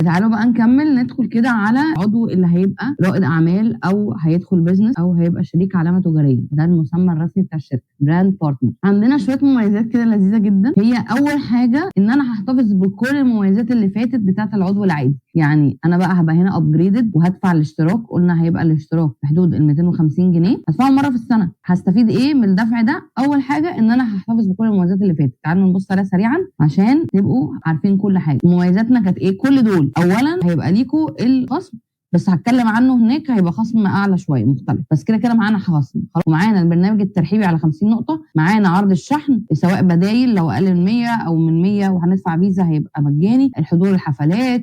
تعالوا بقى نكمل، ندخل كده على عضو اللي هيبقى رائد اعمال او هيدخل business او هيبقى شريك علامة تجاريه، ده المسمى الرسمي بتاع الشركه، brand partner. عندنا شوية مميزات كده لذيذة جدا. هي اول حاجة ان انا هحتفظ بكل المميزات اللي فاتت بتاعه العضو العادي، يعني انا بقى هبقى هنا upgraded وهدفع الاشتراك، قلنا هيبقى الاشتراك في حدود ال 250 جنيه، هدفعه مرة في السنه. هستفيد ايه من الدفع ده؟ اول حاجة ان انا هحتفظ بكل المميزات اللي فاتت. تعالوا نبص عليها سريعا عشان تبقوا عارفين كل حاجه. مميزاتنا كانت ايه؟ كل دول. اولا هيبقى ليكوا الخصم، بس هتكلم عنه هناك، هيبقى خصم اعلى شوية مختلف، بس كده كده معانا خصم. ومعانا البرنامج الترحيبي على 50 نقطة، معانا عرض الشحن سواء بدايل لو اقل من 100 او من 100 وهندفع فيزا هيبقى مجاني، الحضور الحفلات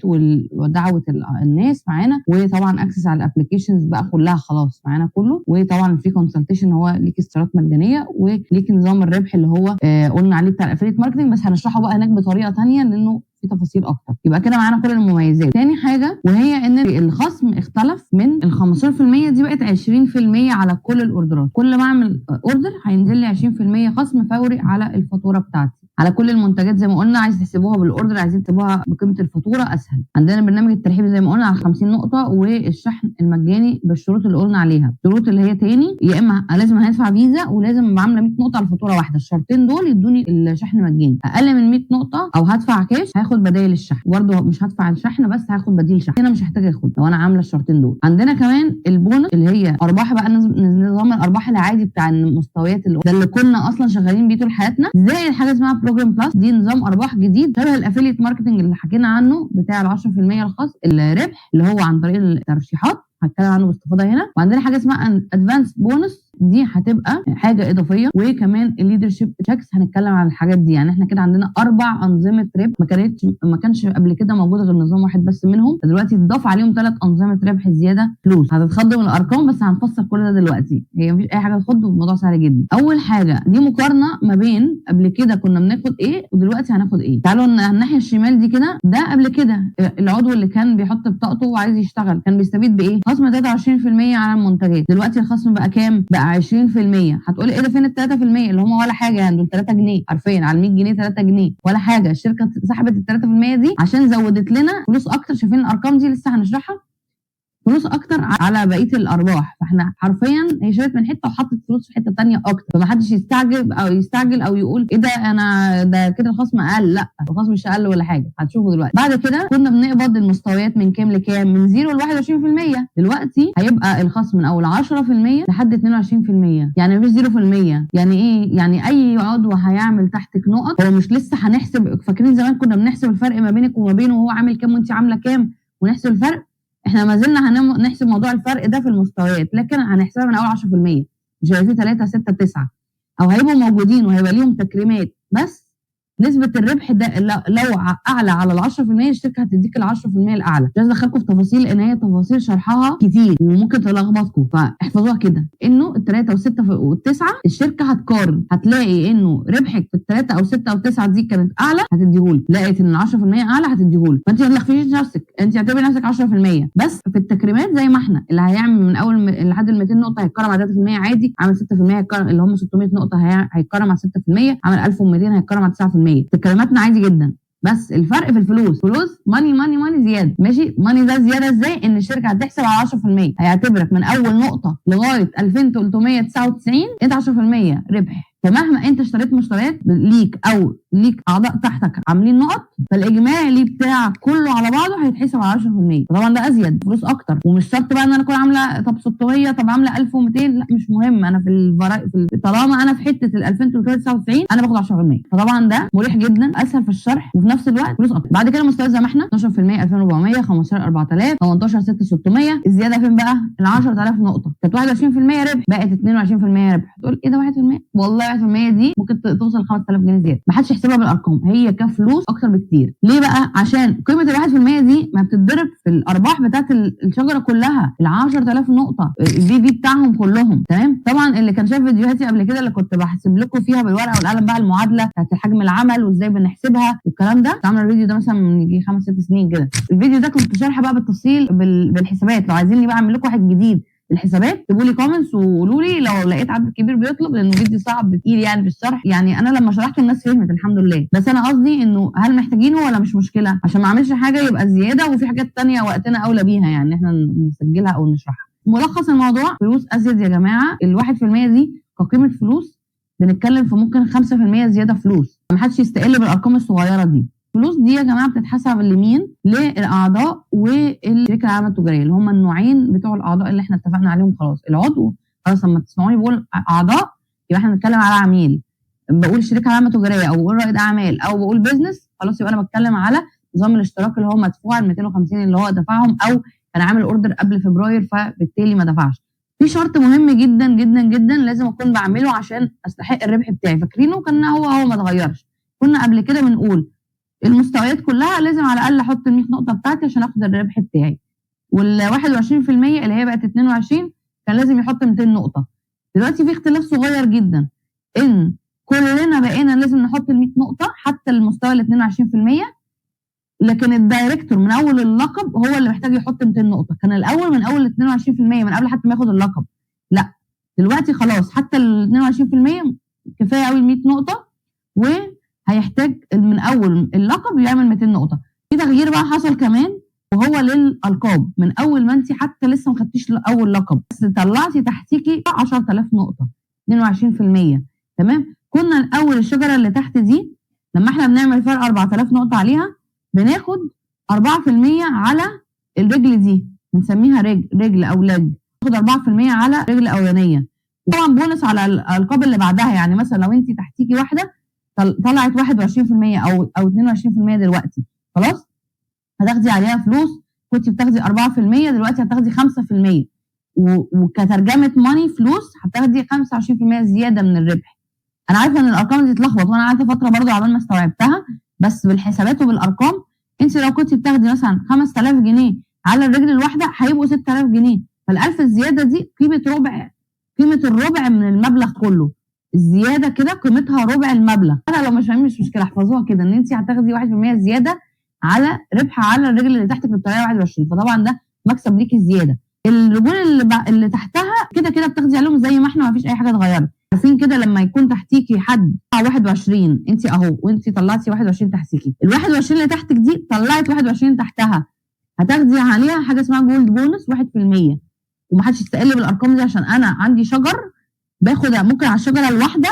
ودعوة الناس معانا، وطبعا access على ال applications بقى كلها خلاص معانا كله، وطبعا في consultation هو ليك استشارات مجانية، وليك نظام الربح اللي هو قلنا عليه بتاع ال affiliate marketing، بس هنشرحه بقى هناك بطريقة ثانية لانه في تفاصيل اكتر. يبقى كده معانا كل المميزات. تاني حاجة وهي ان الخصم اختلف من ال 15% دي بقت 20% على كل الاوردرات، كل ما اعمل order هينزل لي 20% خصم فوري على الفاتورة بتاعتي على كل المنتجات. زي ما قلنا عايز تحسبوها بال order، عايزين تحسبوها بقيمة الفاتورة اسهل. عندنا برنامج الترحيب زي ما قلنا على 50 نقطة، والشحن المجاني بالشروط اللي قلنا عليها. الشروط اللي هي تاني يا اما لازم هندفع فيزا ولازم عامله 100 نقطة على الفاتورة واحدة، الشرطين دول يدوني الشحن مجاني. اقل من 100 نقطة او هدفع كاش هاخد بدايل الشحن، برده مش هدفع الشحن بس هاخد بديل شحن، هنا مش هحتاج اخد لو انا عامله الشرطين دول. عندنا كمان البونص اللي هي ارباح بقى، نظام الارباح العادي بتاع المستويات اللي ده اللي كنا اصلا شغالين بيه طول حياتنا، زائد حاجة اسمها program plus، دي نظام ارباح جديد شبه ال affiliate marketing اللي حكينا عنه بتاع ال 10% الخاص الربح اللي هو عن طريق الترشيحات، هتكلم عنه باستفاضة هنا. وعندنا حاجة اسمها advance bonus، دي هتبقى حاجة اضافية، وكمان ال leadership checks هنتكلم عن الحاجات دي. يعني احنا كده عندنا 4 انظمة ربح ما كانش قبل كده موجودة غير نظام واحد بس منهم، دلوقتي اتضاف عليهم 3 انظمة ربح زيادة فلوس. هتتخضوا من الارقام بس هنفسر كل ده دلوقتي، هي مفيش اي حاجة تخض والموضوع سهل جدا. اول حاجة دي مقارنة ما بين قبل كده كنا بناخد ايه ودلوقتي هناخد ايه. تعالوا الناحية الشمال دي كده، ده قبل كده العضو اللي كان بيحط بطاقته وعايز يشتغل كان بيستفيد بايه؟ خصم 23% على المنتجات. دلوقتي الخصم بقى كام؟ بقى 20%. هتقولي ايه ده فين ال 3% اللي هم ولا حاجة، يعني دول 3 جنيه حرفيا على 100 جنيه 3 جنيه ولا حاجة. الشركة سحبت ال 3% دي عشان زودت لنا فلوس اكتر. شايفين الارقام دي لسه هنشرحها، فلوس اكتر على بقية الارباح. فاحنا حرفيا هي شالت من حتة وحطت فلوس في حتة ثانية اكتر، فما حدش يستعجب او يستعجل او يقول ايه ده انا ده كده الخصم اقل. لا الخصم مش اقل ولا حاجة، هتشوفوا دلوقتي. بعد كده كنا بنقبض المستويات من كام لكام؟ من 0 ل 21%. دلوقتي هيبقى الخصم من اول 10% لحد 22%، يعني مفيش 0%. يعني ايه؟ يعني اي عضو هيعمل تحتك نقط، هو مش لسه هنحسب. فاكرين زمان كنا بنحسب الفرق ما بينك وما بينه وهو عامل كام وانت عامله كام ونحسب الفرق؟ احنا ما زلنا هنحسب موضوع الفرق ده في المستويات، لكن هنحسبها من اول 10%، مش هيبقى في 3 6 9 او هيبقوا موجودين وهيبقى ليهم تكريمات، بس نسبه الربح ده لو اعلى على ال 10% الشركة هتديك ال 10% الاعلى. مش عايزه ادخلكم في تفاصيل لان هي تفاصيل شرحها كتير وممكن تلخبطكم، فاحفظوها كده انه الثلاثة والستة والتسعه الشركة هتقارن، هتلاقي انه ربحك في الثلاثة او 6 او 9 دي كانت اعلى هتديهولك، لقيت ان 10% اعلى هتديهولك. فانت ما تلخفيش نفسك، انت اعتبري نفسك 10% بس في التكريمات. زي ما احنا اللي هيعمل من اول لحد ال 200 نقطة هيتكرم على 3% عادي، عامل 6% هيتكرم اللي هم 600 نقطة هيتكرم على 6%، عامل 1200 هيتكرم على 9%. تكريماتنا عادي جدا، بس الفرق في الفلوس، فلوس money money money زيادة. ماشي، money ده زيادة ازاي؟ ان الشركة هتحسب على 10%، هيعتبرك من اول نقطة لغاية 2399 انت 10% ربح. فمهما انت اشتريت مشتريات ليك او ليك اعضاء تحتك عاملين نقط، فالاجمالي بتاعك كله على بعضه هيتحسب على 10%. طبعا ده ازيد فلوس اكتر، ومش شرط بقى ان انا اكون عامله طب 600 طب عامله 1200، لا مش مهم، انا في طالما انا في حتة ال 2399 انا باخد 10%. فطبعا ده مريح جدا، اسهل في الشرح وفي نفس الوقت فلوس اكتر. بعد كده مستوى زي ما احنا 12% 2400، 15 4000، 18 6600. الزيادة فين بقى؟ ال 10000 نقطة كانت 21% ربح بقت 22% ربح. تقول ايه ده 1%؟ والله 1% دي ممكن توصل 5000 جنيه زيادة. ما حدش يحسبها بالارقام، هي كفلوس اكتر بكتير. ليه بقى؟ عشان قيمة ال 1% دي ما بتتضرب في الارباح بتاعت الشجرة كلها، ال 10000 نقطة ال PV بتاعهم كلهم. تمام؟ طبعا اللي كان شايف فيديوهاتي قبل كده اللي كنت بحسب لكم فيها بالورقة والقلم بقى المعادلة بتاعت حجم العمل وازاي بنحسبها والكلام ده، كنت عامله الفيديو ده مثلا من يجي 5 6 سنين كده. الفيديو ده كنت شارحه بقى بالتفصيل بالحسابات. لو عايزيني بقى اعمل لكم واحد جديد الحسابات. اكتبوا لي comments وقولوا لي لو لقيت عدد كبير بيطلب، لانه فيديو صعب تقيل يعني في الشرح. يعني انا لما شرحته الناس فهمت الحمد لله، بس انا قصدي انه هل محتاجينه ولا مش مشكلة، عشان ما اعملش حاجة يبقى زيادة وفي حاجات ثانية وقتنا اولى بيها، يعني احنا نسجلها او نشرحها. ملخص الموضوع، فلوس ازيد يا جماعة. ال1% دي كقيمه فلوس بنتكلم في ممكن 5% زيادة فلوس، ما حدش يستقل بالارقام الصغيرة دي. الفلوس دي يا جماعة بتتحسب لمين؟ للاعضاء والشركة العامة التجارية، اللي هم النوعين بتوع الاعضاء اللي احنا اتفقنا عليهم خلاص. العضو خلاص، لما تسمعوني بقول اعضاء يبقى احنا بنتكلم على عميل، بقول شركة عامة تجارية او بقول رائد اعمال او بقول business، خلاص يبقى انا بتكلم على نظام الاشتراك اللي هو مدفوع ال 250 اللي هو دفعهم او كان عامل order قبل فبراير فبالتالي ما دفعش. في شرط مهم جدا جدا جدا لازم اكون بعمله عشان استحق الربح بتاعي، فاكرينه؟ كان هو ما اتغيرش. كنا قبل كده بنقول المستويات كلها لازم على الاقل احط ال 100 نقطة بتاعتي عشان اخد الربح بتاعي، وال 21% اللي هي بقت 22 كان لازم يحط 200 نقطة. دلوقتي في اختلاف صغير جدا، ان كلنا بقينا لازم نحط ال 100 نقطة حتى المستوى ال 22%، لكن ال director من اول اللقب هو اللي محتاج يحط 200 نقطة. كان الاول من اول 22% من قبل حتى ما ياخد اللقب، لا دلوقتي خلاص حتى ال 22% كفاية قوي 100 نقطة، وهيحتاج من اول اللقب يعمل 200 نقطة. في تغيير بقى حصل كمان وهو للالقاب، من اول ما انت حتى لسه ما خدتيش اول لقب بس طلعتي تحتيكي 10000 نقطة 22%. تمام؟ كنا الاول الشجرة اللي تحت دي لما احنا بنعمل فرق 4000 نقطة عليها بناخد 4% على الرجل دي، بنسميها رجل او leg، بناخد 4% على الرجل الاولانية، وطبعا بونص على الالقاب اللي بعدها. يعني مثلا لو انت تحتيكي واحدة طلعت 21% او 22% دلوقتي، خلاص هتاخدي عليها فلوس، كنت بتاخدي 4% دلوقتي هتاخدي 5%، وكترجمه money فلوس هتاخدي 25% زيادة من الربح. انا عارفه ان الارقام دي تلخبط، وانا قعدت فترة برضو عبال ما استوعبتها، بس بالحسابات وبالارقام انت لو كنت بتاخدي مثلا 5000 جنيه على الرجل الواحدة هيبقوا 6000 جنيه، فال1000 الزيادة دي قيمة ربع، قيمة الربع من المبلغ كله، الزيادة كده قيمتها ربع المبلغ. انا لو مش فاهمين مش مشكلة، احفظوها كده ان انت هتاخدي 1% زيادة على ربح على الرجل اللي تحتك بالطريقة 21، فطبعا ده مكسب ليكي زيادة. الرجول اللي تحتها كده كده بتاخدي عليهم زي ما احنا، ما فيش اي حاجة اتغيرت. عارفين كده لما يكون تحتيكي حد 21 انت اهو، وانت طلعتي 21 تحتيكي، ال 21 اللي تحتك دي طلعت 21 تحتها، هتاخدي عليها حاجة اسمها gold bonus 1%. ومحدش يستقل بالارقام دي عشان انا عندي شجر باخد ممكن على الشجرة الواحدة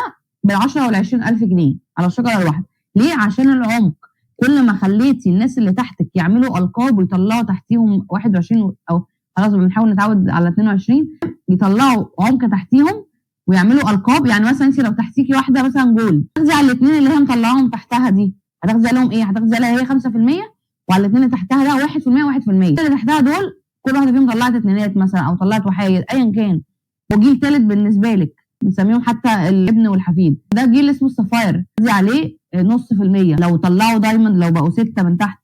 بال10 وال 20000 جنيه على الشجرة الواحدة. ليه؟ عشان العمق. كل ما خليتي الناس اللي تحتك يعملوا القاب ويطلعوا تحتيهم 21 او خلاص بنحاول نتعود على 22، يطلعوا عمق تحتيهم ويعملوا القاب. يعني مثلا انت لو تحتيكي واحدة مثلا gold، هتاخدي على الاثنين اللي هي مطلعاهم تحتها دي، هتاخدي عليهم ايه؟ هتاخدي عليها هي 5%، وعلى الاثنين اللي تحتها ده 1% 1%. اللي تحتها دول كل واحدة فيهم طلعت اثنينات مثلا او طلعت وحايد ايا كان، وجيل ثالث بالنسبة لك بنسميهم حتى الابن والحفيد، ده جيل اسمه ال sapphire، تاخدي عليه 0.5%. لو طلعوا diamond لو بقوا 6 من تحت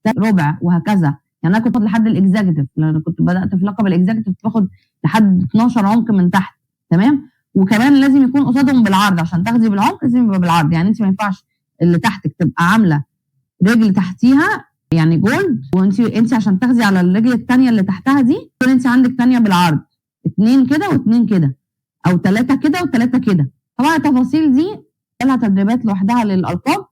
ده ربع، وهكذا. يعني انا كنت باخد لحد ال executive، لان كنت بدات في لقب ال executive باخد لحد 12 عمق من تحت. تمام؟ وكمان لازم يكون قصادهم بالعرض، عشان تاخدي بالعمق لازم يبقى بالعرض. يعني انت ما ينفعش اللي تحتك تبقى عامله رجل تحتيها يعني gold، وانت عشان تاخدي على الرجل الثانية اللي تحتها دي يكون انت عندك ثانية بالعرض، 2 كده و2 كده، او 3 كده و3 كده. طبعا التفاصيل دي لها تدريبات لوحدها للالقاب،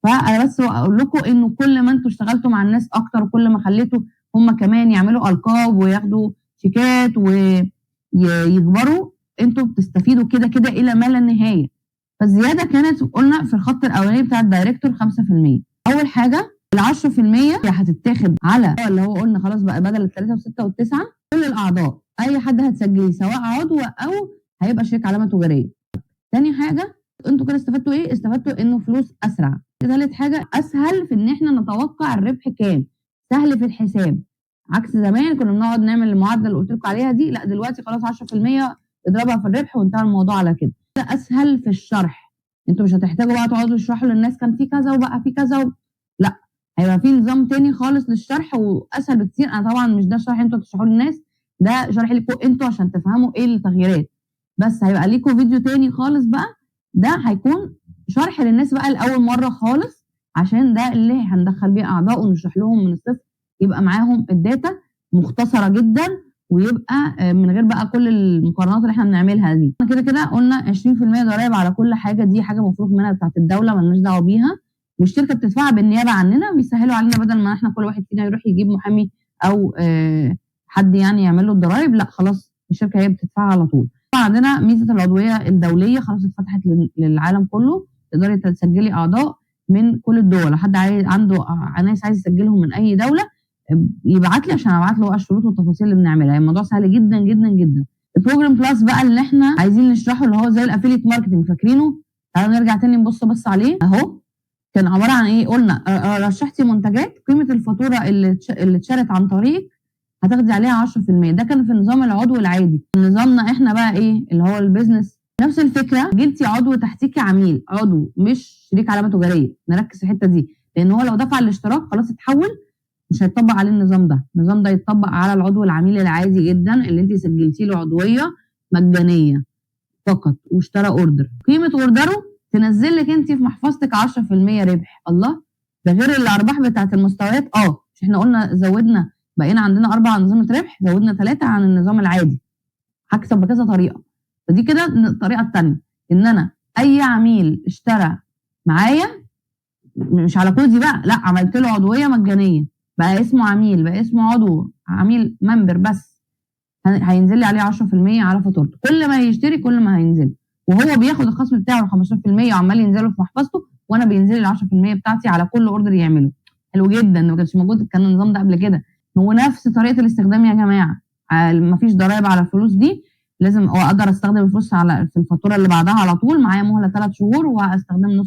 فانا بس اقول لكم انه كل ما انتوا اشتغلتوا مع الناس اكتر، وكل ما خليتوا هم كمان يعملوا القاب وياخدوا شيكات ويكبروا، انتوا بتستفيدوا كده كده الى ما لا نهاية. فالزياده كانت قلنا في الخط الاولاني بتاع ال director 5%. اول حاجة ال 10% هتتاخد على اللي هو قلنا خلاص بقى بدل ال 3 و6 وال9 كل الاعضاء، اي حد هتسجليه سواء عضو او هيبقى شريك علامة تجارية. تاني حاجة انتوا كده استفدتوا ايه؟ استفدتوا انه فلوس اسرع. ثالث حاجة اسهل في ان احنا نتوقع الربح كام، سهل في الحساب، عكس زمان كنا بنقعد نعمل المعادلة اللي قلت لكم عليها دي، لا دلوقتي خلاص 10% اضربها في الربح وانتهى الموضوع على كده. اسهل في الشرح، انتوا مش هتحتاجوا بقى تقعدوا تشرحوا للناس كان في كذا وبقى في كذا لا، هيبقى في نظام تاني خالص للشرح واسهل بكتير. انا طبعا مش ده شرح انتوا تشرحوه للناس، ده شرح لكم انتوا عشان تفهموا ايه التغييرات، بس هيبقى ليكم فيديو تاني خالص بقى، ده هيكون شرح للناس بقى لاول مرة خالص، عشان ده اللي هندخل بيه اعضاء ونشرح لهم من الصفر، يبقى معاهم ال data مختصره جدا ويبقى من غير بقى كل المقارنات اللي احنا بنعملها دي. كده كده قلنا 20% ضرايب على كل حاجة، دي حاجة مفروغ منها بتاعت الدولة مالناش دعوه بيها، والشركة بتدفعها بالنيابة عننا، بيسهلوا علينا بدل ما احنا كل واحد فينا يروح يجيب محامي او حد يعني يعمل له الضرايب، لا خلاص الشركة هي بتدفعها على طول. عندنا ميزة العضوية الدولية خلاص اتفتحت للعالم كله، تقدري تسجلي اعضاء من كل الدول، لو حد عايز عنده ناس عايز يسجلهم من اي دولة يبعت لي عشان ابعت له الشروط والتفاصيل اللي بنعملها. يعني الموضوع سهل جدا جدا جدا. ال program plus بقى اللي احنا عايزين نشرحه اللي هو زي ال affiliate marketing، فاكرينه؟ تعالوا نرجع تاني نبص بس عليه اهو. كان عبارة عن ايه؟ قلنا رشحتي منتجات، قيمة الفاتورة اللي اتشالت عن طريق هتاخدي عليها 10%. ده كان في نظام العضو العادي. نظامنا احنا بقى ايه اللي هو ال business، نفس الفكرة، جبتي عضو تحتيكي عميل، عضو مش شريك علامة تجارية، نركز في الحتة دي، لان هو لو دفع الاشتراك خلاص اتحول، مش هيطبق عليه النظام ده. النظام ده يتطبق على العضو العميل العادي جدا اللي انت سجلتي له عضوية مجانية فقط واشترى order، قيمة order ه تنزل لك انت في محفظتك 10% ربح. الله، ده غير الارباح بتاعت المستويات. مش احنا قلنا زودنا، بقينا عندنا 4 انظمة ربح، زودنا 3 عن النظام العادي. هكسب بكذا طريقه، فدي كده الطريقة الثانية، ان انا اي عميل اشترى معايا مش على كودي بقى، لا عملت له عضوية مجانية، بقى اسمه عميل، بقى اسمه عضو عميل member بس، هينزل لي عليه 10% على فاتورته. كل ما يشتري كل ما هينزل، وهو بياخد الخصم بتاعه 15% وعمال ينزله في محفظته، وانا بينزل لي 10% بتاعتي على كل order يعمله. حلو جدا، ما كانش موجود كان النظام ده قبل كده. هو نفس طريقه الاستخدام يا جماعة، مفيش ضرايب على الفلوس دي، لازم اقدر استخدم الفلوس على في الفاتورة اللي بعدها على طول، معايا مهله 3 شهور وهستخدم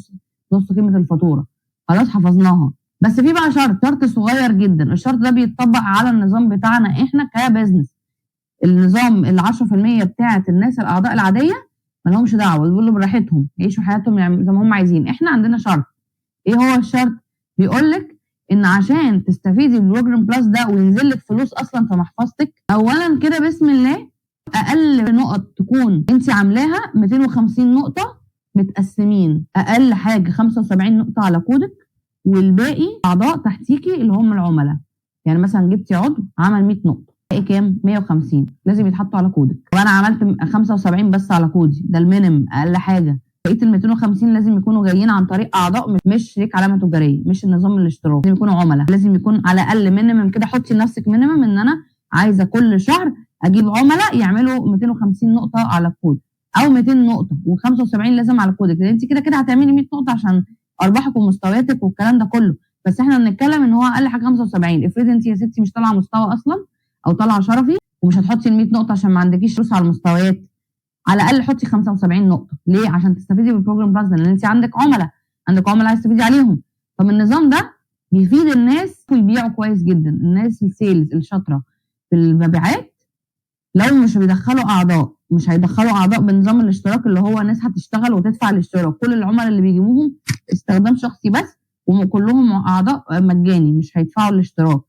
نص قيمة الفاتورة. خلاص حفظناها. بس في بقى شرط صغير جدا، الشرط ده بيتطبق على النظام بتاعنا احنا ك business. النظام ال 10% بتاعه الناس الاعضاء العادية ما لهمش دعوه، يقولوا براحتهم يعيشوا حياتهم زي ما هم عايزين. احنا عندنا شرط. ايه هو الشرط؟ بيقول لك ان عشان تستفيدي بال program plus ده وينزل لك فلوس اصلا في محفظتك، اولا كده بسم الله اقل نقط تكون انت عاملاها 250 نقطة متقسمين، اقل حاجة 75 نقطة على كودك، والباقي اعضاء تحتيكي اللي هم العملاء. يعني مثلا جبتي عضو عمل 100 نقطة، باقي كام؟ 150 لازم يتحطوا على كودك. وانا عملت 75 بس على كودي، ده ال minimum اقل حاجة. بقية ال 250 لازم يكونوا جايين عن طريق اعضاء، مش شريك علامة تجارية، مش النظام الاشتراك، لازم يكونوا عملاء، لازم يكون على الاقل minimum كده. حطي لنفسك minimum ان انا عايزه كل شهر اجيب عملاء يعملوا 250 نقطة على الكود، او 200 نقطة، و75 لازم على كودك، لان انت كده كده هتعملي 100 نقطة عشان ارباحك ومستوياتك والكلام ده كله. بس احنا بنتكلم ان هو اقل حاجة 75. افرضي انت يا ستي مش طالعه مستوى اصلا او طالعه شرفي ومش هتحطي ال 100 نقطة عشان ما عندكيش فلوس على المستويات، على الاقل حطي 75 نقطة. ليه؟ عشان تستفيدي بال program plus، لان انت عندك عملاء، عندك عملاء عايز تستفيدي عليهم. طب النظام ده بيفيد الناس ويبيعوا كويس جدا، الناس ال sales الشاطره في المبيعات. لو مش بيدخلوا اعضاء، مش هيدخلوا اعضاء بنظام الاشتراك اللي هو ناس هتشتغل وتدفع الاشتراك، كل العملاء اللي بيجيبوهم استخدام شخصي بس، وكلهم اعضاء مجاني مش هيدفعوا الاشتراك.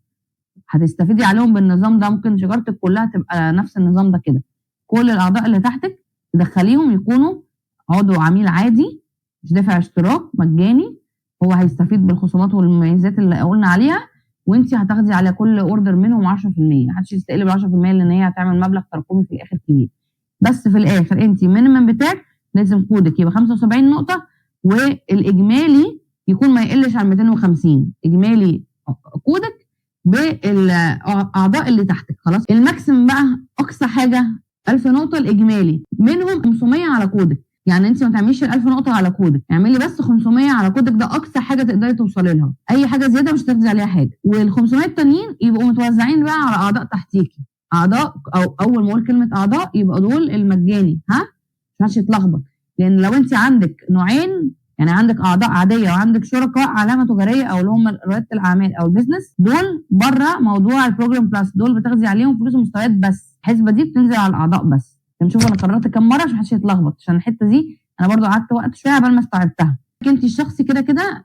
هتستفيدي عليهم بالنظام ده. ممكن شجرتك كلها تبقى نفس النظام ده كده، كل الاعضاء اللي تحتك تدخليهم يكونوا عضو عميل عادي مش دافع اشتراك مجاني، هو هيستفيد بالخصومات والمميزات اللي قلنا عليها، وانت هتاخدي على كل order منهم 10%. محدش يستقل ب 10% لان هي هتعمل مبلغ تراكمي في الاخر كبير. بس في الاخر انت ال minimum بتاعك لازم كودك يبقى 75 نقطة، والاجمالي يكون ما يقلش عن 250 اجمالي كودك بالاعضاء اللي تحتك. خلاص ال maximum بقى اقصى حاجة 1000 نقطة الاجمالي، منهم 500 على كودك. يعني انت ما تعمليش ال 1000 نقطة على كودك، اعملي بس 500 على كودك، ده اقصى حاجة تقدري توصلي لها. اي حاجة زيادة مش هتاخدي عليها حاجة. وال 500 التانيين يبقوا متوزعين بقى على اعضاء تحتيكي، اعضاء، او اول ما اقول كلمة اعضاء يبقى دول المجاني، ها، مش يتلخبط. لان لو انت عندك نوعين، يعني عندك اعضاء عادية وعندك شركاء علامة تجارية او اللي هم رياده الاعمال او ال business، دول بره موضوع ال program plus، دول بتاخدي عليهم فلوس ومستويات بس، الحسبة دي بتنزل على الاعضاء بس. نشوف انا قررت كام مرة عشان محدش يتلخبط، عشان الحتة دي انا برضو قعدت وقت شوية قبل ما استوعبتها. انت الشخصي كده كده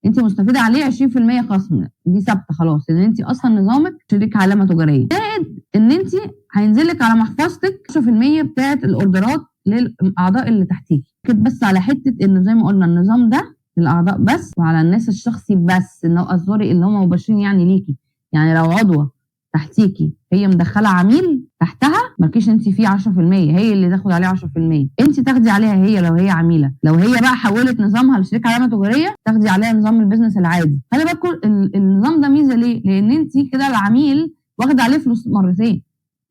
انت مستفيدة عليه 20% خصم، دي ثابتة خلاص، لان انت اصلا نظامك شريك علامة تجارية. زائد ان انت هينزل لك على محفظتك 10% بتاعه الاوردرات للاعضاء اللي تحتيكي. بس على حتة انه زي ما قلنا النظام ده للاعضاء بس وعلى الناس الشخصي بس، ان هو sorry اللي هم مباشرين يعني ليكي. يعني لو عضوة تحتيكي هي مدخله عميل تحتها مالكيش انت فيه 10%، هي اللي تاخد عليه 10%، انت تاخدي عليها هي لو هي عميله. لو هي بقى حولت نظامها لشركة علامة تجارية تاخدي عليها نظام ال business العادي. خلي بالكم النظام ده ميزة ليه؟ لان انت كده العميل واخده عليه فلوس مرتين،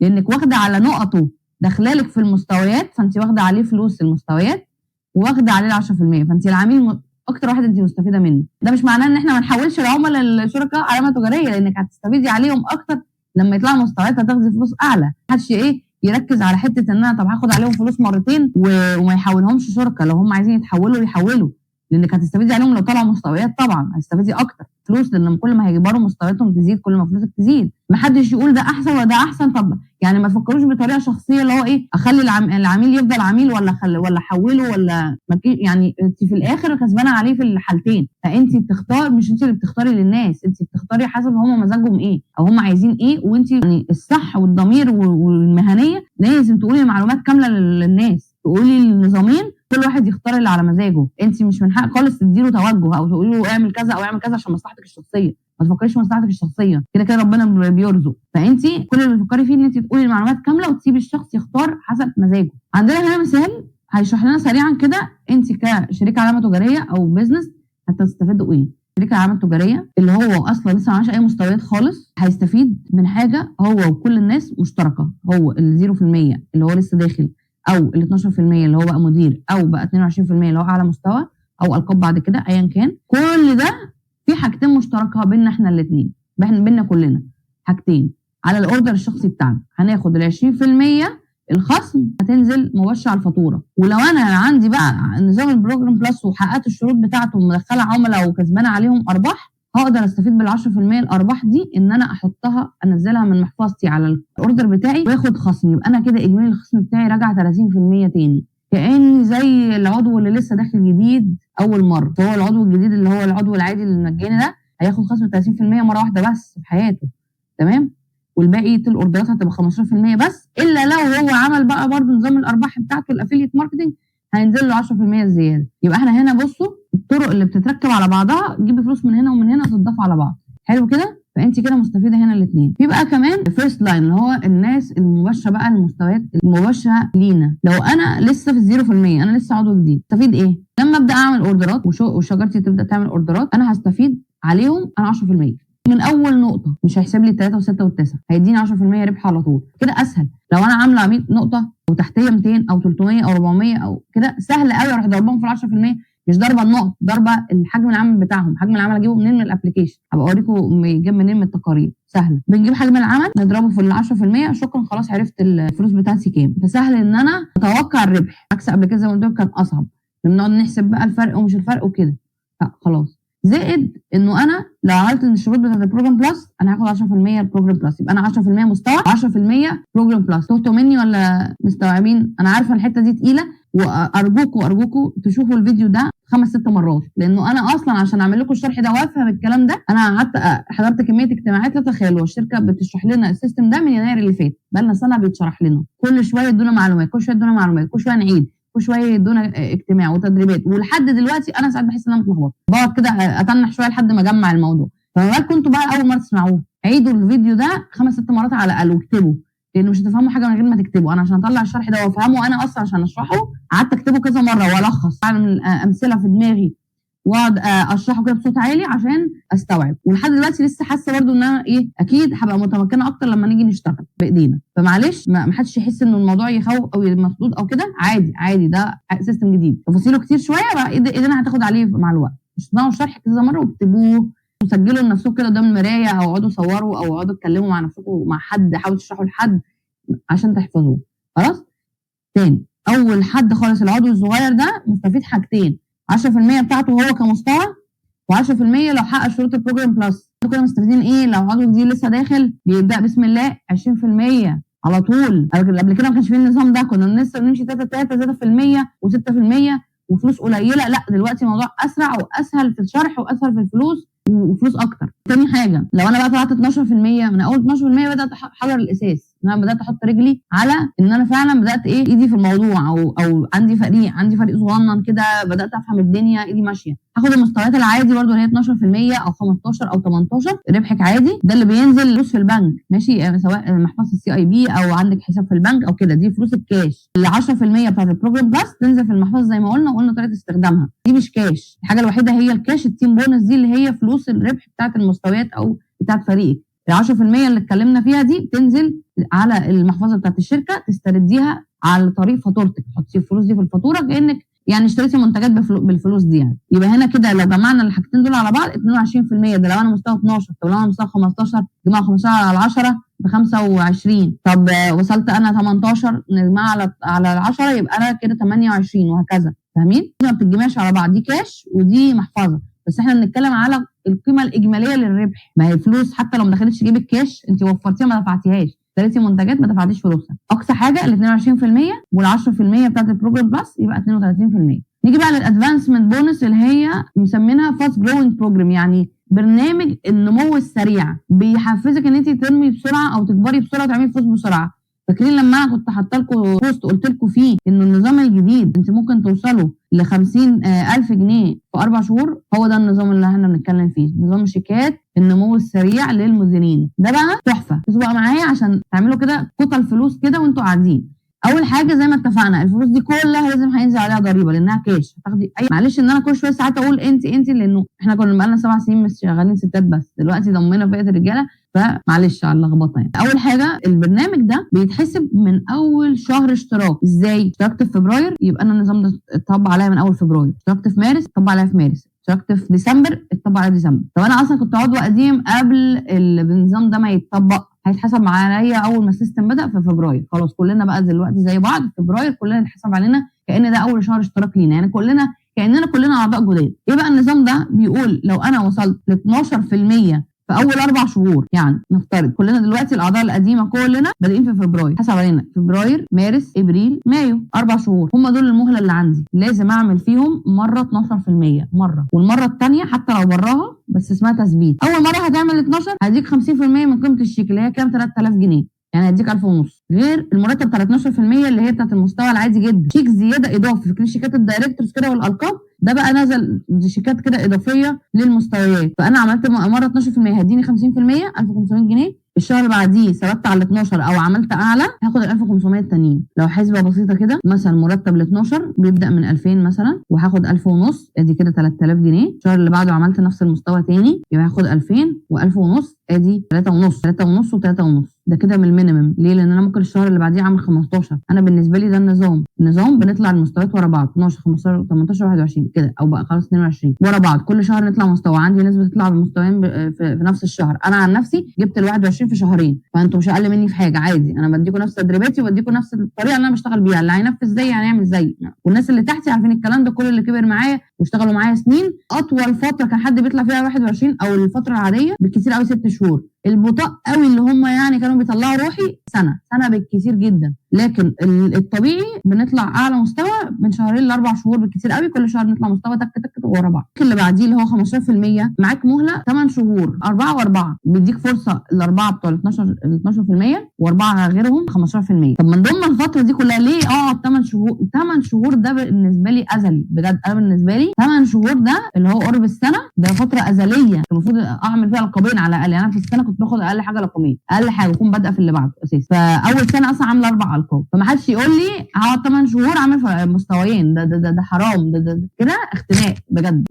لانك واخده على نقطة داخلالك في المستويات، فانت واخده عليه فلوس المستويات واخده عليه 10%، فانت العميل اكتر واحد انت مستفيدة منه. ده مش معناه ان احنا ما نحولش العملاء للشركاء علامة تجارية، لانك هتستفيدي عليهم اكتر لما يطلعوا مستويات، هتاخدي فلوس اعلى. محدش ايه يركز على حتة ان انا طب هاخد عليهم فلوس مرتين وما يحولهمش شركة، لو هم عايزين يتحولوا يحولوا، لانك هتستفيدي عليهم لو طلعوا مستويات طبعا هتستفيدي اكتر فلوس، لان كل ما هيكبروا مستوياتهم تزيد كل ما فلوسك تزيد. محدش يقول ده احسن ولا ده احسن. طب يعني ما تفكروش بطريقة شخصية اللي هو ايه اخلي العميل يفضل عميل ولا ولا احوله ولا يعني انت في الاخر كسبانه عليه في الحالتين. فانت بتختار، مش انت اللي بتختاري للناس، انت بتختاري حسب هم مزاجهم ايه او هم عايزين ايه، وانت يعني الصح والضمير والمهنية لازم تقولي معلومات كاملة للناس، تقولي النظامين كل واحد يختار اللي على مزاجه. انت مش من حق خالص تديله توجه او تقولي له اعمل كذا او اعمل كذا عشان مصلحتك الشخصية. ما تفكريش في مصلحتك الشخصية، كده كده ربنا بيرزق. فانت كل اللي بتفكري فيه ان انت تقولي المعلومات كاملة وتسيبي الشخص يختار حسب مزاجه. عندنا هنا مثال هيشرح لنا سريعا كده انت كشركة علامة تجارية او business هتستفيدوا ايه. شركة علامة تجارية اللي هو اصلا لسه ما عملش اي مستويات خالص هيستفيد من حاجة هو وكل الناس مشتركة، هو ال 0% اللي هو لسه داخل، او ال 12% اللي هو بقى مدير، او بقى 22% اللي هو اعلى مستوى او القاب بعد كده، ايا كان. كل ده في حاجتين مشتركة بيننا احنا الاثنين، بيننا كلنا حاجتين. على ال order الشخصي بتاعنا هناخد ال 20% الخصم هتنزل مباشرة على الفاتورة. ولو انا عندي بقى نظام ال program plus وحققت الشروط بتاعته ومدخله عملاء وكسبانه عليهم ارباح، هقدر استفيد بال 10% الارباح دي ان انا احطها انزلها من محفظتي على ال order بتاعي واخد خصم. يبقى انا كده اجمالي الخصم بتاعي رجع 30% تاني، كاني زي العضو اللي لسه داخل جديد اول مرة. فهو العضو الجديد اللي هو العضو العادي المجاني ده هياخد خصم 30% مرة واحدة بس في حياته، تمام؟ والباقي ال order ات هتبقى 15% بس، الا لو هو عمل بقى برضه نظام الارباح بتاعته ال affiliate marketing هينزل له 10% زيادة. يبقى احنا هنا بصوا الطرق اللي بتتركب على بعضها، تجيبي فلوس من هنا ومن هنا تتضاف على بعض. حلو كده؟ فانت كده مستفيدة هنا الاثنين. في بقى كمان first line اللي هو الناس المباشرة بقى، المستويات المباشرة لينا. لو انا لسه في 0%، انا لسه عضو جديد، استفيد ايه؟ لما ابدا اعمل order ات وشجرتي تبدا تعمل order ات، انا هستفيد عليهم انا 10% من اول نقطة، مش هيحسب لي 3 و6 و9، هيديني 10% ربح على طول. كده اسهل. لو انا عامله 100 نقطة وتحتيه 200 او 300 او 400 او كده، سهل قوي اروح ضربهم في 10%، مش ضربه النقط، ضربه الحجم العام بتاعهم. حجم العمل اجيبه منين؟ من ال application. هبقى اوريكم بيجيب منين من التقارير، سهلة. بنجيب حجم العمل نضربه في ال 10%، شكرا خلاص عرفت الفلوس بتاعتي كام. فسهل ان انا اتوقع الربح، عكس قبل كده زي ما قلت لكم كان اصعب، بنقعد نحسب بقى الفرق ومش الفرق وكده. خلاص. زائد انه انا لو عملت الشروط بتاعت ال program plus انا هاخد 10% ال program plus، يبقى انا 10% مستوى 10% program plus. تهتوا مني ولا مستوعبين؟ انا عارفه الحتة دي تقيلة، وارجوكوا ارجوكوا تشوفوا الفيديو ده 5 6 مرات، لانه انا اصلا عشان اعمل لكم الشرح ده وافهم الكلام ده انا قعدت حضرت كمية اجتماعات لا تتخيلوا. الشركة بتشرح لنا ال system ده من يناير اللي فات، بقى لنا سنة بيتشرح لنا، كل شوية يدونا معلومات، كل شوية يدونا معلومات، كل شوية نعيد، كل شوية يدونا اجتماع وتدريبات، ولحد دلوقتي انا ساعات بحس ان انا متلخبطه، بقعد كده اتنح شوية لحد ما اجمع الموضوع. فما بالكم انتوا بقى اول مرة تسمعوه، عيدوا الفيديو ده 5 6 مرات على الاقل واكتبوا، لانه مش هتفهموا حاجة من غير ما تكتبوا. انا عشان اطلع الشرح ده وافهمه، انا اصلا عشان اشرحه قعدت اكتبه كذا مرة والخص، اعمل امثلة في دماغي واقعد اشرحه كده بصوت عالي عشان استوعب. ولحد دلوقتي لسه حاسه برده ان انا ايه، اكيد هبقى متمكنة اكتر لما نيجي نشتغل بايدينا. فمعلش ما حدش يحس انه الموضوع يخوف او مخضوض او كده، عادي عادي، ده system جديد تفاصيله كتير شوية، بقى ايدينا هتاخد عليه مع الوقت. اسمعوا الشرح كذا مرة واكتبوه وسجلوا لنفسكم كده قدام المراية، او اقعدوا صوروا، او اقعدوا اتكلموا مع نفسكم مع حد، حاولوا تشرحوا لحد عشان تحفظوه. خلاص؟ تاني، اول حد خالص العضو الصغير ده مستفيد حاجتين، 10% بتاعته هو كمستوى، و10% لو حقق شروط ال program plus. انتوا كده مستفيدين ايه؟ لو عضو جديد لسه داخل بيبدا بسم الله 20% على طول. قبل كده ما كانش فيه النظام ده، كنا لسه بنمشي 3 3 3% و6% وفلوس قليله. لا دلوقتي الموضوع اسرع واسهل في الشرح واسهل في الفلوس وفلوس اكتر. تاني حاجة، لو انا بقى طلعت 12%، من اول 12% بدات احضر الاساس، ان ان انا بدات احط رجلي على ان انا فعلا بدات ايه ايدي في الموضوع، او عندي فريق، عندي فريق صغنن كده، بدات افهم الدنيا، ايدي ماشية. هاخد المستويات العادي برده اللي هي 12% او 15 او 18، ربحك عادي ده اللي بينزل فلوس في البنك، ماشي، يعني سواء محفظة ال CIB او عندك حساب في البنك او كده، دي فلوس الكاش. ال 10% بتاعت ال program plus تنزل في المحفظة زي ما قلنا، وقلنا طريقه استخدامها، دي مش كاش. الحاجة الوحيدة هي ال cash، ال team bonus دي اللي هي فلوس الربح بتاعت المستويات او بتاعت فريقك. ال 10% اللي اتكلمنا فيها دي بتنزل على المحفظة بتاعت الشركة، تسترديها على طريق فاتورتك، تحطي الفلوس دي في الفاتورة كانك يعني اشتريتي منتجات بالفلوس دي يعني. يبقى هنا كده لو جمعنا الحاجتين دول على بعض 22%، ده لو انا مستوى 12. طب لو انا مستوى 15 جمع 15 على 10 ب 25، طب وصلت انا 18 نجمعها على 10 يبقى انا كده 28، وهكذا. فاهمين؟ ما بتتجمعش على بعض، دي كاش ودي محفظة، بس احنا بنتكلم على القيمة الاجمالية للربح. ما هي فلوس حتى لو ما دخلتش جيب الكاش انت وفرتيها ما دفعتيهاش، اشتريتي منتجات ما دفعتيش فلوسها. اقصى حاجة ال 22% وال 10% بتاعت ال program plus يبقى 32%. نيجي بقى لل advancement bonus اللي هي مسمينها fast growing program، يعني برنامج النمو السريع، بيحفزك ان انت تنمي بسرعة او تكبري بسرعة وتعملي فلوس بسرعة. فاكرين لما انا كنت حاطه لكم post قلت لكم فيه انه النظام الجديد انت ممكن توصلوا ل 50,000 جنيه في 4 شهور؟ هو ده النظام اللي احنا بنتكلم فيه، نظام شيكات النمو السريع للمديرين. ده بقى تحفة، بصوا بقى معايا عشان تعملوا كده كتل فلوس كده وانتوا قاعدين. اول حاجة زي ما اتفقنا الفلوس دي كلها لازم هينزل عليها ضريبة لانها كاش، هتاخدي اي، معلش ان انا كل شوية ساعات اقول انت لانه احنا كنا بقالنا 7 سنين مش شغالين ستات، بس دلوقتي ضمينا فئة الرجالة، فمعلش على اللخبطة يعني. اول حاجة البرنامج ده بيتحسب من اول شهر اشتراك. ازاي؟ اشتركت في فبراير يبقى انا النظام ده اتطبق عليا من اول فبراير، اشتركت في مارس اتطبق عليا في مارس، اشتركت في ديسمبر اتطبق عليا في ديسمبر. طب انا اصلا كنت عضو قديم قبل النظام ده ما يتطبق، هيتحسب عليا اول ما ال system بدا في فبراير. خلاص كلنا بقى دلوقتي زي بعض، في فبراير كلنا اتحسب علينا كأن ده اول شهر اشتراك لينا، يعني كلنا كأننا كلنا اعضاء جداد. ايه بقى النظام ده؟ بيقول لو انا وصلت ل 12% في اول 4 شهور، يعني نفترض كلنا دلوقتي الاعضاء القديمة كلنا بادئين في فبراير، حسب علينا فبراير مارس ابريل مايو، 4 شهور هم دول المهلة اللي عندي، لازم اعمل فيهم مرة 12% مرة، والمرة الثانية حتى لو براها بس اسمها تثبيت. اول مرة هتعمل 12 هديك 50% من قيمة الشيك اللي هي كام؟ 3000 جنيه، يعني هديك 1000 ونص، غير المرتب بتاع 12% اللي هي بتاعت المستوى العادي جدا. شيك زيادة اضافي، فاكرين شيكات ال directors كده والالقاب؟ ده بقى نزل شيكات كده اضافية للمستويات. فانا عملت مرة 12% هديني 50% 1500 جنيه، الشهر اللي بعديه ثبت على 12 او عملت اعلى هاخد ال 1500 التانيين. لو حسبه بسيطة كده مثلا مرتب ال 12 بيبدا من 2000 مثلا وهاخد 1000 ونص، ادي كده 3000 جنيه. الشهر اللي بعده عملت نفس المستوى تاني يبقى هاخد 2000 و1000 ونص، ادي 3 ونص، 3 ونص و3 ونص. ده كده من ال minimum. ليه؟ لان انا ممكن الشهر اللي بعديه اعمل 15. انا بالنسبة لي ده النظام، النظام بنطلع المستويات ورا بعض 12 15 18 21 كده، او بقى خلاص 22 ورا بعض، كل شهر نطلع مستوى. عندي ناس بتطلع بمستويين في نفس الشهر. انا عن نفسي جبت ال 21 في شهرين، فانتوا مش اقل مني في حاجة، عادي. انا بديكم نفس تدريباتي وبديكم نفس الطريقة اللي انا بشتغل بيها، اللي هينفذ زيي هيعمل زيي، والناس اللي تحتي عارفين الكلام ده، كل اللي كبر معايا واشتغلوا معايا سنين. اطول فترة كان حد بيطلع فيها 21 او الفترة العادية بالكثير قوي 6 شهور. البطاء قوي اللي هم يعني كانوا بيطلعوا روحي سنة بالكثير جدا، لكن الطبيعي بنطلع اعلى مستوى من شهرين ل4 شهور بالكثير قوي، كل شهر نطلع مستوى تك تك ورا بعض. اللي بعديه اللي هو 15% معاك مهله 8 شهور، 4 و4، بيديك فرصة الاربعة بتوع ال 12% واربعة غيرهم 15%. طب من ضمن الفترة دي كلها ليه اقعد 8 شهور؟ 8 شهور ده بالنسبة لي ازلي بجد. انا بالنسبة لي 8 شهور ده اللي هو قرب السنة، ده فترة ازلية المفروض اعمل فيها لقبين على الاقل. يعني انا في السنة كنت باخد اقل حاجة لقبين، اقل حاجة اكون بادئه في اللي بعده اساسا. فاول سنة اصلا عامله 4 القاب، فما حدش يقول لي هقعد 8 شهور عامل مستويين، ده ده ده, ده حرام، ده ده, ده كده اختناق بجد،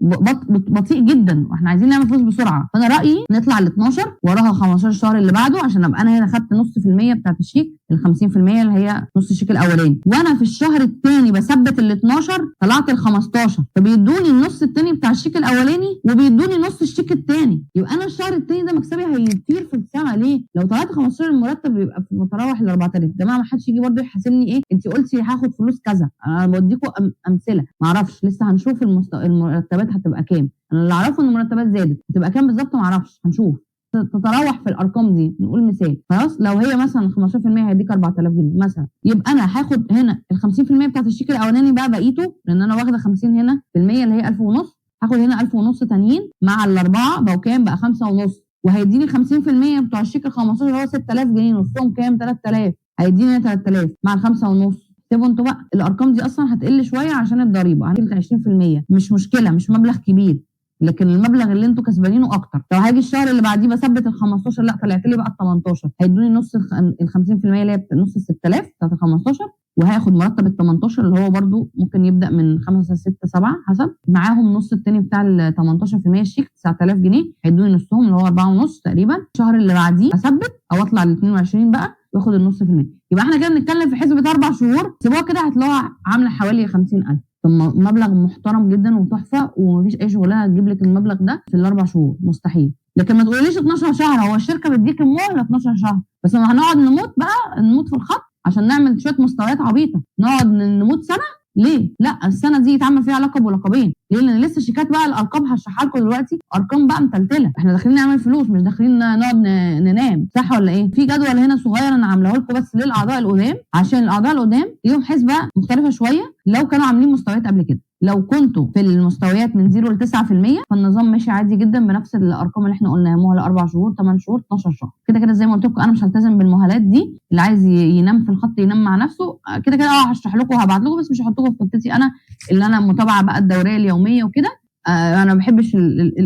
بطيء جدا، واحنا عايزين نعمل فلوس بسرعة. فانا رايي نطلع ل 12 وراها 15 شهر اللي بعده، عشان ابقى انا هنا خدت 0.5% بتاعت الشيك، ال 50% اللي هي نص الشيك الاولاني، وانا في الشهر الثاني بثبت ال 12 طلعت ال 15، فبيدوني النص الثاني بتاع الشيك الاولاني وبيدوني نص الشيك الثاني. يبقى انا الشهر الثاني ده مكسبي هيطير في السما. ليه؟ لو طلعت 15 المرتب بيبقى في متراوح ل 4000. يا جماعة ما حدش يجي برده يحاسبني ايه انت قلتي هاخد فلوس كذا، انا بديكم امثلة، ما اعرفش لسه هنشوف المرتبات هتبقى كام. انا اللي اعرفه ان المرتبات زادت، هتبقى كام بالظبط ما اعرفش، هنشوف تتراوح في الارقام دي. نقول مثال خلاص، لو هي مثلا 15% هيديك 4000 جنيه مثلا، يبقى انا هاخد هنا ال 50% بتاعت الشيك الاولاني بقى بقيته، لان انا واخده 50 هنا في المية اللي هي 1000 ونص، هاخد هنا 1000 ونص تانيين مع الاربعة بقوا كام؟ بقى 5 ونص، وهيديني 50% بتوع الشيك ال 15 اللي هو 6000 جنيه، نصهم كام؟ 3000، هيديني 3000 مع الخمسة ونص. سيبوا انتوا بقى الارقام دي اصلا هتقل شوية عشان الضريبة، هتقل 20%، مش مشكلة، مش مبلغ كبير، لكن المبلغ اللي انتوا كسبانينه اكتر. لو هاجي الشهر اللي بعديه بثبت ال 15، لا طلعت لي بقى ال 18، هيدوني نص ال 50% اللي هي نص ال 6000 بتاعت ال 15، وهاخد مرتب ال 18 اللي هو برده ممكن يبدا من 5 6 7 حسب، معاهم نص التاني بتاع ال 18% الشيك 9000 جنيه، هيدوني نصهم اللي هو 4.5 تقريبا. الشهر اللي بعديه اثبت او اطلع ل 22 بقى واخد النص في المية. يبقى احنا كده بنتكلم في حسبه 4 شهور، سيبوها كده هتلاقوها عامله حوالي 50000. طب مبلغ محترم جدا وتحفه، ومفيش اي شغلانة هتجيب لك المبلغ ده في ال4 شهور، مستحيل. لكن ما تقوليش 12 شهر، هو الشركة بتديك المهلة 12 شهر، بس ما هنقعد نموت بقى، نموت في الخط عشان نعمل شوية مستويات عبيطه، نقعد نموت سنة ليه؟ لا، السنة دي يتعمل فيها لقب ولقبين، ليه؟ لان لسه شيكات بقى الالقاب هشرحها لكم دلوقتي، ارقام بقى متلتله، احنا داخلين نعمل فلوس مش داخلين نقعد ننام، صح ولا ايه؟ في جدول هنا صغير انا عاملاه لكم بس للاعضاء القدام، عشان الاعضاء القدام ليهم حسبه مختلفة شوية لو كانوا عاملين مستويات قبل كده. لو كنتوا في المستويات من 0 ل 9% فالنظام ماشي عادي جدا بنفس الارقام اللي احنا قلناها، مهله 4 شهور 8 شهور 12 شهر. كده كده زي ما قلت لكم انا مش هلتزم بالمهالات دي، اللي عايز ينام في الخط ينام مع نفسه، كده كده هشرح لكم وهبعت لكم، بس مش هحطكم في خطتي انا اللي انا متابعه بقى الدورية اليومية وكده. انا ما بحبش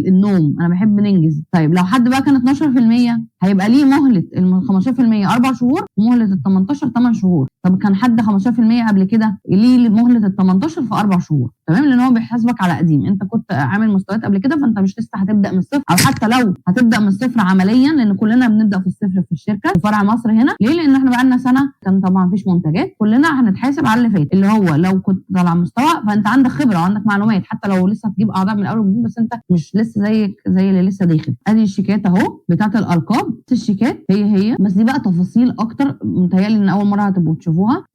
النوم، انا بحب ننجز. طيب لو حد بقى كان 12% هيبقى ليه مهله ال 15% 4 شهور ومهله ال 18 8 شهور. طب كان حد 15% قبل كده ليه مهله ال 18 في 4 شهور، تمام؟ لان هو بيحاسبك على قديم، انت كنت عامل مستويات قبل كده فانت مش لسه هتبدا من الصفر، او حتى لو هتبدا من الصفر عمليا، لان كلنا بنبدا في الصفر في الشركة في فرع مصر هنا. ليه؟ لان احنا بقى لنا سنة كان طبعا مفيش منتجات، كلنا هنتحاسب على اللي فات، اللي هو لو كنت طالع مستوى فانت عندك خبره وعندك معلومات، حتى لو لسه هتجيب اعضاء من الاول وجديد، بس انت مش لسه زيك زي اللي لسه داخل. ادي الشيكات اهو بتاعه الالقاب، الشيكات هي بس دي بقى تفاصيل اكتر، متهيألي ان اول مرة هتبقوا تشوفوها.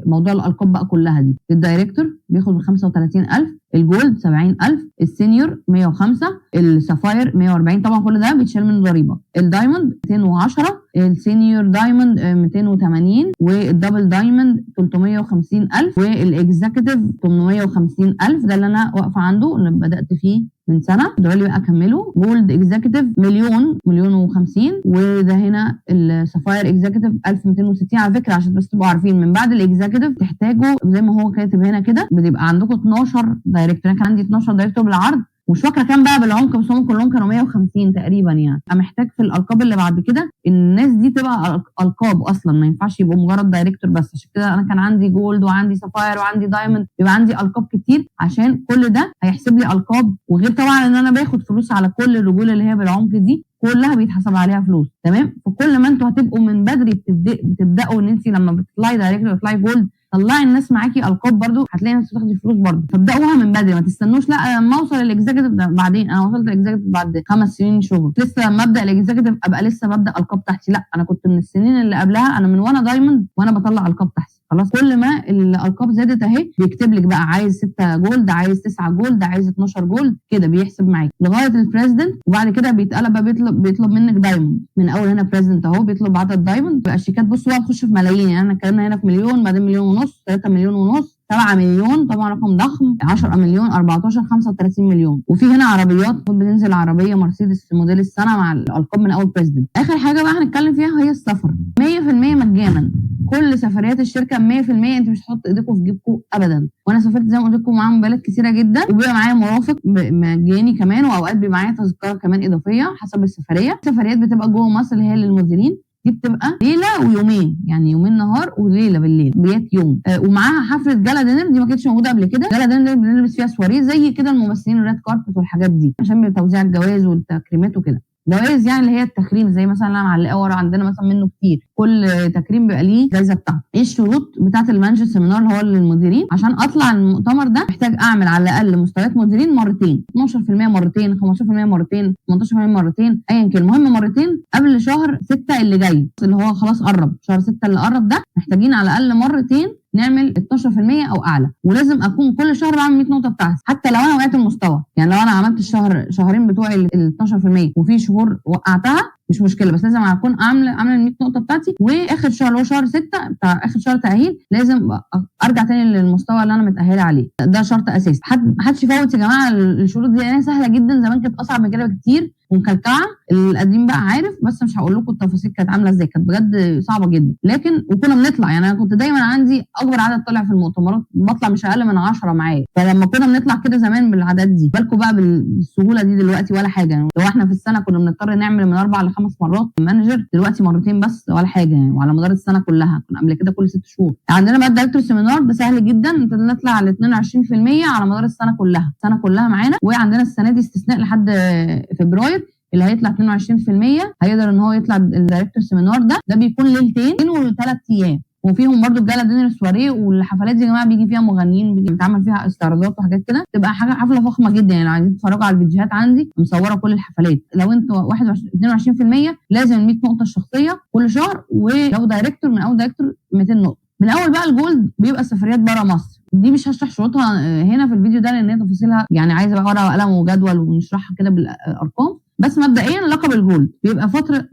موضوع الالقاب بقى كلها دي. ال director بياخد من 35000، ال gold 70000، ال senior 105، ال sapphire 140، طبعا كل ده بيتشال منه ضريبة، ال diamond 210، ال senior diamond 280، وال double diamond 350000، وال executive 850000. ده اللي انا واقفة عنده، اللي بدات فيه من سنة، ادعوا لي بقى اكمله. gold executive مليون و50، وده هنا ال sapphire executive 1260. على فكرة عشان بس تبقوا عارفين، من بعد ال executive تحتاجوا زي ما هو كاتب هنا كده، بتبقى عندكم 12 director. انا كان عندي 12 director بالعرض، مش فاكره كام بقى بالعمق، بس هم كلهم كانوا 150 تقريبا. يعني انا محتاج في الالقاب اللي بعد كده الناس دي تبقى القاب اصلا، ما ينفعش يبقوا مجرد director بس. عشان كده انا كان عندي gold وعندي sapphire وعندي diamond، يبقى عندي القاب كتير، عشان كل ده هيحسب لي القاب. وغير طبعا ان انا باخد فلوس على كل الرجولة اللي هي بالعمق دي كلها بيتحسب عليها فلوس، تمام؟ فكل ما انتوا هتبقوا من بدري بتبداوا ان انت لما بتطلعي director وتطلعي gold طلعي الناس معاكي القاب برضو، هتلاقي نفسك بتاخدي فلوس برضو. فابداوها من بدري، ما تستنوش لا لما اوصل ال executive بعدين. انا وصلت ال executive بعد 5 سنين شغل، لسه لما ابدا ال executive ابقى لسه ببدا القاب تحتي، لا انا كنت من السنين اللي قبلها، انا من وانا diamond وانا بطلع القاب تحتي. خلاص كل ما الالقاب زادت اهي بيكتب لك بقى عايز 6 gold، عايز 9 gold، عايز 12 gold، كده بيحسب معاك لغاية ال president. وبعد كده بيتقلب بقى بيطلب منك diamond. من اول هنا president اهو بيطلب عدد diamond. بقى الشيكات بصوا بقى تخش في ملايين، يعني احنا اتكلمنا هنا في مليون، بعدين مليون ونص، 3 مليون ونص، 7 مليون، طبعا رقم ضخم، 10 مليون، 14، 35 مليون. وفي هنا عربيات بتنزل، عربية مرسيدس في موديل السنة مع الالقاب من اول president. اخر حاجة بقى هنتكلم فيها هي السفر، 100% مجانا، كل سفريات الشركة 100%، انت مش هتحط ايديكم في جيبكم ابدا. وانا سافرت زي ما قلت لكم معاهم بلاد كتيرة جدا، وبيبقى معايا مرافق مجاني كمان، واوقات بيبقى معايا تذكره كمان اضافية حسب السفرية. السفريات بتبقى جوه مصر اللي هي للمديرين، دي بتبقى ليلة ويومين، يعني يومين نهار وليلة بالليل، بيات يوم، ومعاها حفلة gala dinner، دي ما كانتش موجودة قبل كده. gala dinner بنلبس فيها سواريه زي كده الممثلين ال red carpet والحاجات دي، عشان توزيع الجوائز والتكريمات وكده. جوائز يعني اللي هي التكريم، زي مثلا انا معلقه ورا عندنا مثلا منه كتير، كل تكريم بيبقى ليه جايزة بتاعته. ايه الشروط بتاعه ال manager seminar اللي هو للمديرين؟ عشان اطلع المؤتمر ده محتاج اعمل على الاقل مستويات مديرين مرتين، 12% مرتين، 15% مرتين، 18% مرتين، ايا كان، المهم مرتين قبل شهر 6 اللي جاي، اللي هو خلاص قرب، شهر 6 اللي قرب ده محتاجين على الاقل مرتين نعمل 12% او اعلى. ولازم اكون كل شهر بعمل 100 نقطة بتاعتي، حتى لو انا وقعت المستوى. يعني لو انا عملت الشهر شهرين بتوعي ال 12% وفي شهور وقعتها مش مشكلة، بس لازم اكون عامله ال 100 نقطة بتاعتي. واخر شهر اللي هو شهر 6 بتاع اخر شهر تاهيل لازم ارجع تاني للمستوى اللي انا متاهله عليه، ده شرط اساسي. محدش يفوت يا جماعة الشروط دي، لانها سهلة جدا، زمان كانت اصعب من كده بكتير. ومكلكعه. القديم بقى عارف، بس مش هقول لكم التفاصيل كانت عامله ازاي، كانت بجد صعبة جدا. لكن وكنا بنطلع، يعني انا كنت دايما عندي اكبر عدد طلع في المؤتمرات، بطلع مش اقل من 10 معايا. فلما كنا بنطلع كده زمان بالعدد دي، بالكم بقى بالسهولة دي دلوقتي ولا حاجة. يعني لو احنا في السنة كنا بنضطر نعمل من 4 ل5 مرات manager، دلوقتي مرتين بس ولا حاجة يعني، وعلى مدار السنة كلها. كنا قبل كده كل 6 شهور. عندنا بقى ال director seminar ده سهل جدا، انت نطلع على 22% على مدار السنة كلها، السنة كلها معانا. وعندنا السنة دي استثناء لحد فبراير، اللي هيطلع 22% هيقدر ان هو يطلع ال director seminar ده. ده بيكون ليلتين وثلاث ايام، وفيهم برضو ال gala dinner soirée. والحفلات دي يا جماعة بيجي فيها مغنيين، بيتعمل فيها استعراضات وحاجات كده، تبقى حاجة حفلة فخمة جدا. يعني لو عايزين تتفرجوا على الفيديوهات عندي مصوره كل الحفلات. لو انتوا 21 22% لازم 100 نقطة الشخصية كل شهر، ولو director من اول director 200 نقطة. من اول بقى ال gold بيبقى سفريات بره مصر. دي مش هشرح شروطها هنا في الفيديو ده لان هي تفاصيلها يعني عايزه بقى ورقة وقلم وجدول ونشرحها كده بالارقام. بس مبدئيا لقب ال gold بيبقى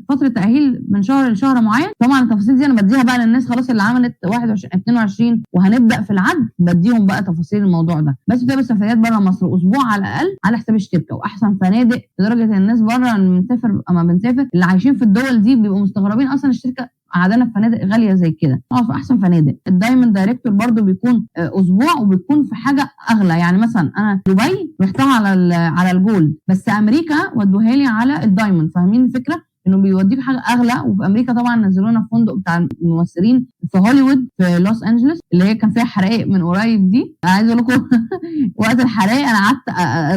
فترة تاهيل من شهر لشهر معين. طبعا التفاصيل دي انا بديها بقى للناس خلاص اللي عملت 21 22 وهنبدا في العد، بديهم بقى تفاصيل الموضوع ده. بس بتبقى سفريات بره مصر اسبوع على الاقل على حساب الشركة، واحسن فنادق، لدرجة ان الناس بره بنسافر اما بنسافر اللي عايشين في الدول دي بيبقوا مستغربين اصلا الشركة قعدنا في فنادق غالية زي كده، نقعد في احسن فنادق. ال diamond director برضو بيكون اسبوع وبيكون في حاجة اغلى. يعني مثلا انا دبي رحتها على ال gold، بس امريكا ودوها لي على ال diamond. فاهمين الفكرة؟ انه بيوديك حاجة اغلى. وفي امريكا طبعا نزلونا في فندق بتاع الممثلين في هوليوود في لوس انجلوس اللي هي كان فيها حرائق من قريب دي. عايز اقول لكم وقت الحرائق انا قعدت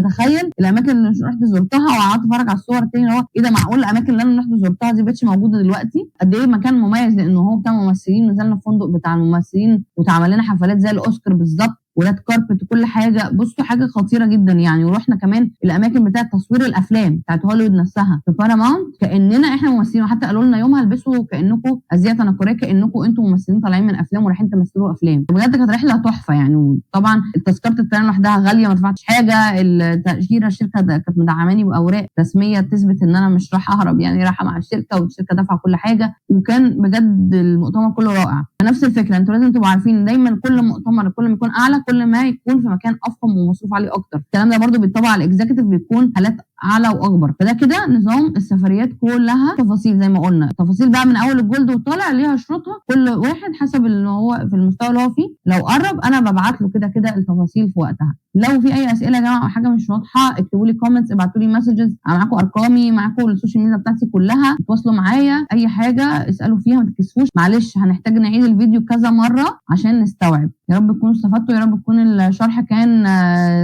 اتخيل الاماكن اللي رحت زرتها، وقعدت اتفرج على الصور تاني اللي هو ايه ده، معقول الاماكن اللي انا رحت زرتها دي بقتش موجودة دلوقتي؟ قد ايه مكان مميز، لانه هو بتاع ممثلين. نزلنا في فندق بتاع الممثلين واتعمل لنا حفلات زي الاوسكار بالظبط، و red carpet وكل حاجة. بصوا حاجة خطيرة جدا يعني. ورحنا كمان الاماكن بتاعه تصوير الافلام بتاعه هوليوود نفسها في باراماونت، كاننا احنا ممثلين. وحتى قالوا لنا يومها البسوا كانكم ازياء تنكريه، كانكم انتم ممثلين طالعين من افلام ورايحين تمثلوا افلام. بجد كانت رحله تحفة يعني. وطبعا تذكره الطيران لوحدها غالية، ما دفعتش حاجة. التاشيره الشركة كانت مدعماني باوراق رسمية تثبت ان انا مش رايحة اهرب، يعني رايحة مع الشركة، والشركة دافعه كل حاجة. وكان بجد المؤتمر كله رائع. نفس الفكرة، انتوا لازم تبقوا عارفين دايما كل مؤتمر كل ما يكون اعلى كل ما يكون في مكان افخم ومصروف عليه اكتر. الكلام ده برضو بيتطبق على ال executive، بيكون حالات اعلى واكبر. فده كده نظام السفريات كلها تفاصيل زي ما قلنا. تفاصيل بقى من اول ال gold وطالع ليها شروطها، كل واحد حسب اللي هو في المستوى اللي هو فيه. لو قرب انا ببعت له كده كده التفاصيل في وقتها. لو في اي اسئلة يا جماعة او حاجة مش واضحة اكتبوا لي comments، ابعتوا لي messages، معاكم ارقامي، معاكم ال social media بتاعتي كلها، تواصلوا معايا اي حاجة اسالوا فيها، ما تتكسفوش. معلش هنحتاج نعيد الفيديو كذا مرة عشان نستوعب. يا رب تكونوا استفدتوا، يا رب يكون الشرح كان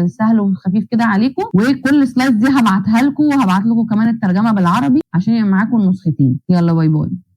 سهل وخفيف كده عليكم. وكل slide دي هبعتها لكم، وهبعت لكم كمان الترجمة بالعربي عشان يبقى معاكم النسختين. يلا bye bye.